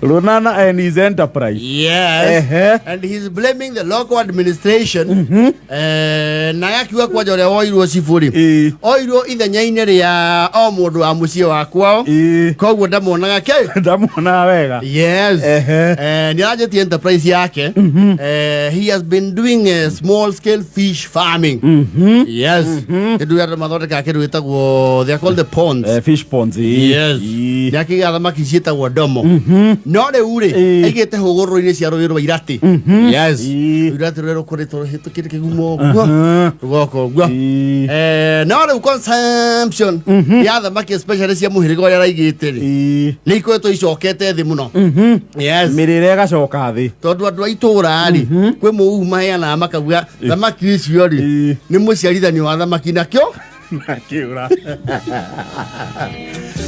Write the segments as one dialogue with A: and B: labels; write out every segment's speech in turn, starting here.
A: Runana and his enterprise.
B: Yes.
A: Ehe.
B: And he's blaming the local administration. Na agakiuga kwanja ũrĩa woirwo cibũ rĩ, oirwo ithenya-inĩ rĩa o mũndũ wa mũciĩ wa kwao, koguo ndamuonaga kĩ.
A: Ndamuonaga wega.
B: Yes. Nĩ aranjĩtie enterprise yake. He has been doing a small scale fish farming. Yes. Kĩndũ andũ mathondekaga kĩndũ gĩtagwo, they are called the ponds.
A: Fish ponds. Ĩĩ.
B: Yes. Nĩ akĩiga thamaki ciĩtagwo ndomo, no rĩu rĩ, aigĩte hũgũrũrũ-inĩ cia rũĩ rwa Iratĩ. Yes. Iratĩ rũrĩa rũkoretwo rũhĩtũkĩte kĩgumo ũguo, rũgoka ũguo. No rĩu consumption ya thamaki, especially cia mũhĩrĩga ũrĩa araigĩte rĩ, nĩ ikoretwo icokete thĩ mũno. Yes.
A: Mĩrĩre ĩgacoka thĩ.
B: Tondũ andũ a itũũra rĩ, kwĩ mũu maheanaga makauga thamaki icio rĩ, nĩ mũciarithanio wa thamaki nakĩo
A: Akĩũra.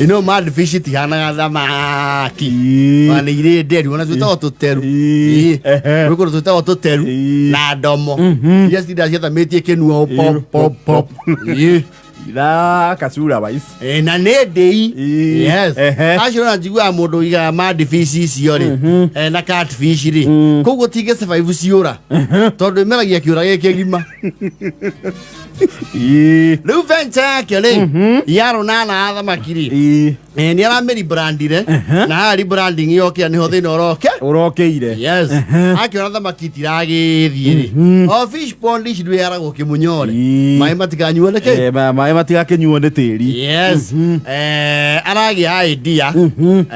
B: Ino mad fish itihanaga thamaki. Ona nĩ irĩ nderu, ona twĩtagwo tũteru. Gwĩ kũndũ twĩtagwo tũteru na ndomo iria citindaga ciathamĩtie kĩnuo pop pop pop.
A: Ithaka cura wais.
B: Na nĩ ndĩi. Yes. Acio ona njiguaga mũndũ ũigaga mad fish icio rĩ, na catfish rĩ, koguo tingĩ survive ciũra, tondũ ĩmeragia kĩũra gĩ kĩgima. Rĩu venture yake rĩ, ya rũnana ya thamaki rĩ, nĩ aramĩribrandire, na haha rebranding yokĩra nĩho thĩna ũroke.
A: Ũrokeire.
B: Yes. Akĩona thamaki itiragĩthiĩ rĩ, o fish pond ici ndwĩaragwo kĩmunyore, maĩ matikanyuo nĩ kĩ.
A: Maĩ matigakĩnyuo nĩ tĩri.
B: Yes. Aragĩa idea.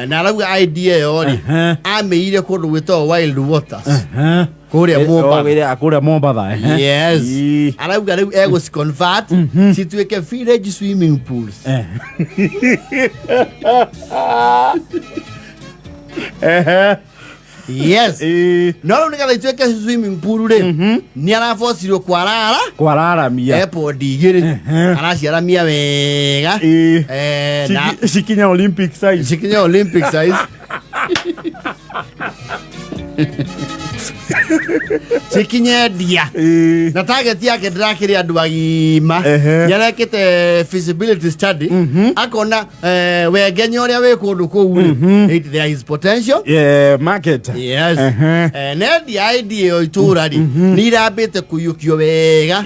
B: Na arauga idea ĩyo rĩ, amĩire kũndũ gwĩtagwo Wild Waters kũrĩa Mombatha.
A: Kũrĩa Mombatha.
B: Yes. Arauga rĩu egũci convert cituĩke village swimming pools. Yes. No rĩu nĩgetha ituĩke swimming pool rĩ, nĩ arabocirwo kwarara
A: Kwararamia.
B: Airpod igĩrĩ araciaramia wega. Na
A: Cikinya Olympic size.
B: Cikinya Olympic size, cikinye ndia. Na target yake ndĩrakĩrĩ andũ agima. Nĩ arekĩte feasibility study, akona wengenya ũrĩa wĩ kũndũ kũu rĩ, there is potential.
A: Yeah, market.
B: Yes. Nendia idea ĩyo, itũra rĩ nĩ irambĩte kũiyũkio wega,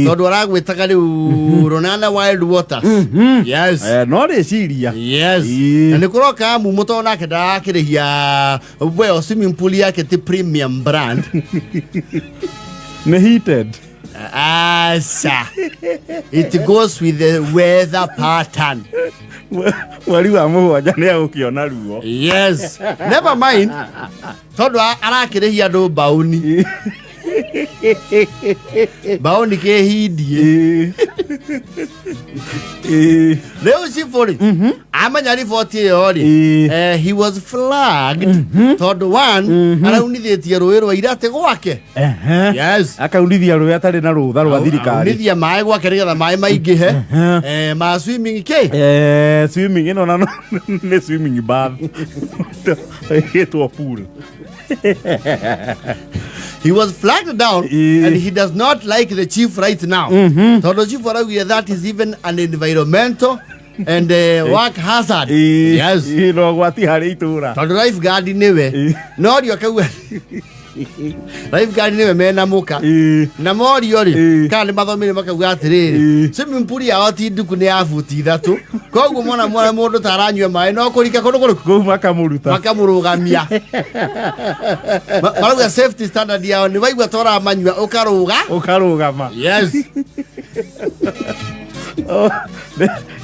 B: tondũ aragwĩtaga rĩu Ronana Wild Waters. Yes.
A: No rĩciria.
B: Yes. Na nĩ kũroka mumo, tondũ nake ndarakĩrĩhia, well, swimming pool yake ti premium brand.
A: Nĩ heated.
B: Asa, it goes with the weather pattern.
A: Mweri wa 7 nĩ agũkĩona ruo.
B: Yes, never mind, tondũ arakĩrĩhia andũ mbaũni mbaũni kĩhindie. Rĩu cibũ rĩ, amenya riboti ĩyo rĩ, he was flagged, tondũ one, araunithĩtie rũĩ rwa Iratĩ gwake. Yes.
A: Akaunithia rũĩ atarĩ na rũtha rwa thirikari.
B: Aunithia maĩ gwake nĩgetha maĩ maingĩhe, ma swimming kĩ.
A: Swimming ĩno na nĩ swimming bath ĩtwo pool.
B: He was flagged down and he does not like the chief right now, tondũ chief araugire that is even an environmental and work hazard. Yes.
A: No gwati harĩ itũra.
B: Tondũ lifeguard nĩwe norio akauga lifeguard nĩwe mena mũka na morio rĩ, kana nĩ mathomire, makauga atĩrĩrĩ, swimming pool yao ti nduku, nĩ ya buti 3, koguo mona mona mũndũ ta aranyua maĩ no kũrika kũndũ kũrĩkũ.
A: Kũu makamũruta.
B: Makamũrũgamia. Marauga safety standard yao nĩ waigua ta ũramanyua ũkarũga.
A: Ũkarũgama.
B: Yes.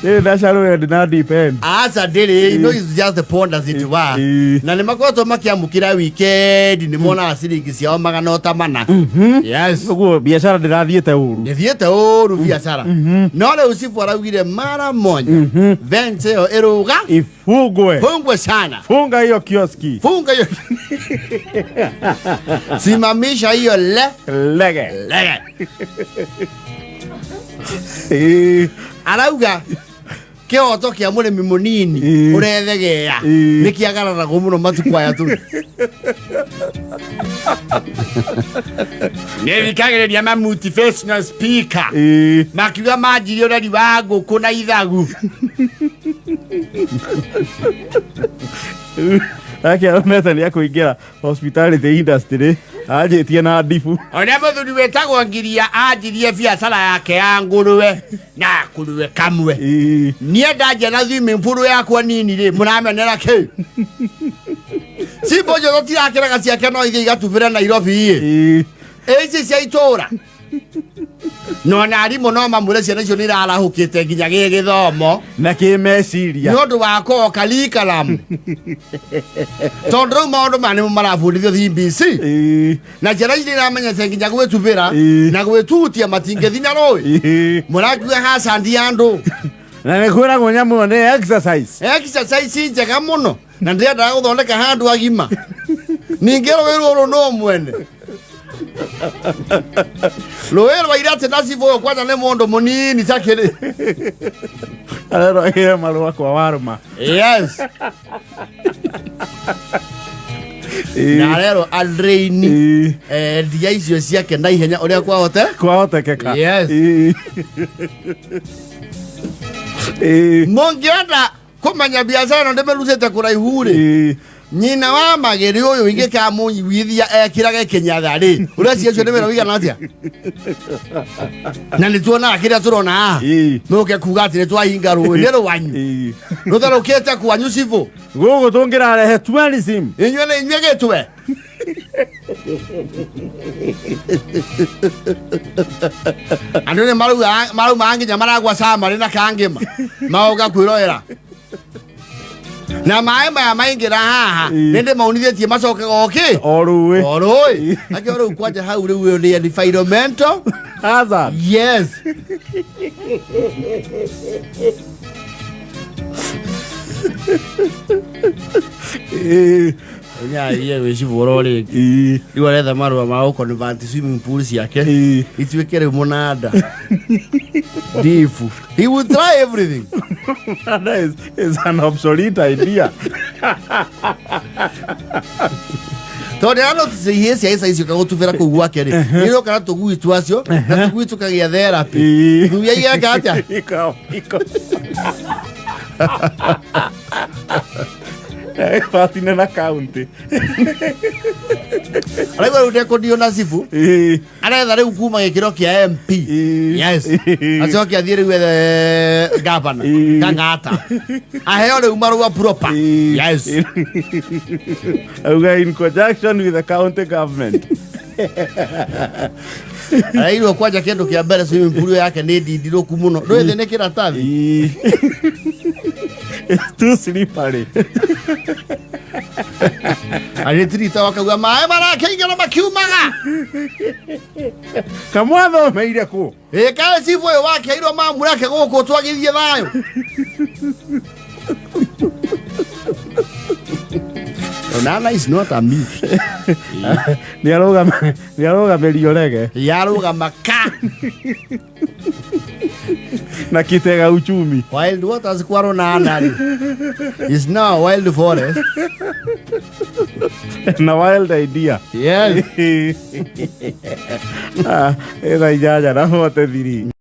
A: Rĩrĩ na shallow end na deep end.
B: Aca, ndĩrĩ, no is just the pond as it were. Na nĩ makoretwo makĩamũkĩra weekend, nĩ monaga ciringi ciao 400. Yes.
A: Ũguo biacara ndĩrathiĩte ũru.
B: Ndĩthiĩte ũru biacara, no rĩu cibu araugire mara moja venture ĩyo ĩrũga.
A: Ifungwe.
B: Fungwe sana.
A: Funga hiyo kioski.
B: Funga hiyo, simamisha hiyo le
A: lege.
B: Lege. Arauga kĩhoto kĩa mũrĩmi mũnini ũrethegea nĩ kĩagararagwo mũno matukũ aya tũrĩ. Nĩ thikagĩrĩria ma motivational speaker makiuga manjirie ũreri wa ngũkũ na ithagu.
A: Akĩaronete nĩ akũingĩra hospitality industry anjĩtie na ndibu.
B: Ona mũthuri wĩtagwo Ngiria anjirie biacara yake ya ngũrwe na kũrwe kamwe. Niĩ ndanjia na swimming pool yakwa nini rĩ, mũramenera kĩ? Cimbo njũthũ tirakĩraga ciake no ithiĩ igatubĩre Nairobi ĩ. Ici cia itũra. No na arimũ no mamwĩre ciana icio nĩ irarahũkĩte nginya gĩ gĩthomo.
A: Na kĩmeciria.
B: Nĩ ũndũ wa koo curriculum. Tondũ rĩu maũndũ maya nĩmo marabundithio CBC. Na ciana ici nĩ iramenyete nginya gwĩtubĩra na gwĩtutia matingĩthi na rũĩ. Mũrakiuga hazard ya andũ.
A: Na nĩ kwĩragwo nyamũ ĩyo nĩ exercise.
B: Exercise njega mũno. Na ndĩrendaga gũthondeka handũ agima. Ningĩ rũĩ rũrũ no mwene. Rũĩ rwa Iratĩ na cibũ ũyũ kwanja nĩ mũndũ mũnini takĩrĩ.
A: Arerwo marũa kwa Warũma.
B: Yes. Na arerwo adraini ndia icio ciake na ihenya ũrĩa kwahota.
A: Kwahotekeka.
B: Yes. Mũngĩenda kũmenya biacara ĩno ndĩmĩrutĩte kũraihu rĩ, nyina wa magĩrĩ ũyũ ingĩkamũnyuithia ekĩrage kĩnyatha rĩ, ũreciria ũcio nĩ wĩra ũigana atĩa? Na nĩ tuonaga kĩrĩa tũrona haha. Mũke kuga atĩ nĩ twahinga rũĩ, nĩ rwanyu. Rũtherũkĩte kwanyu cibũ.
A: Gũkũ tũngĩrarehe tourism.
B: Inyuĩ nĩ inyuĩ gĩtwe. Andũ nĩ maraumaga nginya maragwa camarĩ na kangĩma magoka kwĩrorera na maĩ maya maingĩra haha nĩ ndĩmaunithĩtie macokaga okĩ
A: O rũĩ.
B: o rũĩ akĩo rĩu kwanja hau rĩu ũyũ nĩ environmental
A: Hazard.
B: Yes. Nyarie gwĩcibũra rĩngĩ. Rĩu aretha marũa ma gũ-convert swimming pool ciake ituĩke rĩu mũnanda. Ndibu. He will try everything.
A: That is an obsolete idea.
B: Tondũ ndĩra ihĩĩ cia ica icio kagũtubĩra kũu gwake rĩ, nĩ iroka na tũgui twacio na tũgui tũkagĩa therapy. Thuya igeka atĩa?
A: Iko, iko. Batine na county.
B: Araigua rĩu ndekũndio na cibu. Aretha rĩu kuma gĩkĩro kĩa MP. Yes. Acoke athiĩ rĩu ethe gavana. Kang'ata. Aheo rĩu marũa proper. Yes.
A: Auga in conjunction with the county government.
B: Arairwo kwanja kĩndũ kĩa mbere swimming pool yake nĩ ndindirũku mũno. Ndũĩ thĩ nĩ kĩratathi.
A: It's too slippery.
B: Agĩtirita wakauga maĩ marakĩingĩra makiumaga.
A: Kamwathomeire kũ?
B: Ĩ kaĩ cibũ ũyũ wakĩairwo mamurake gũkũ twagithie thayũ. Onana is not a me.
A: Nĩ arũgamĩrio rege.
B: Yarũgama ka.
A: Na kitega uchumi.
B: Wild waters kwa Ronana rĩ. Is now wild forest.
A: Na wild idea.
B: Yes.
A: Ĩthaa 8:43.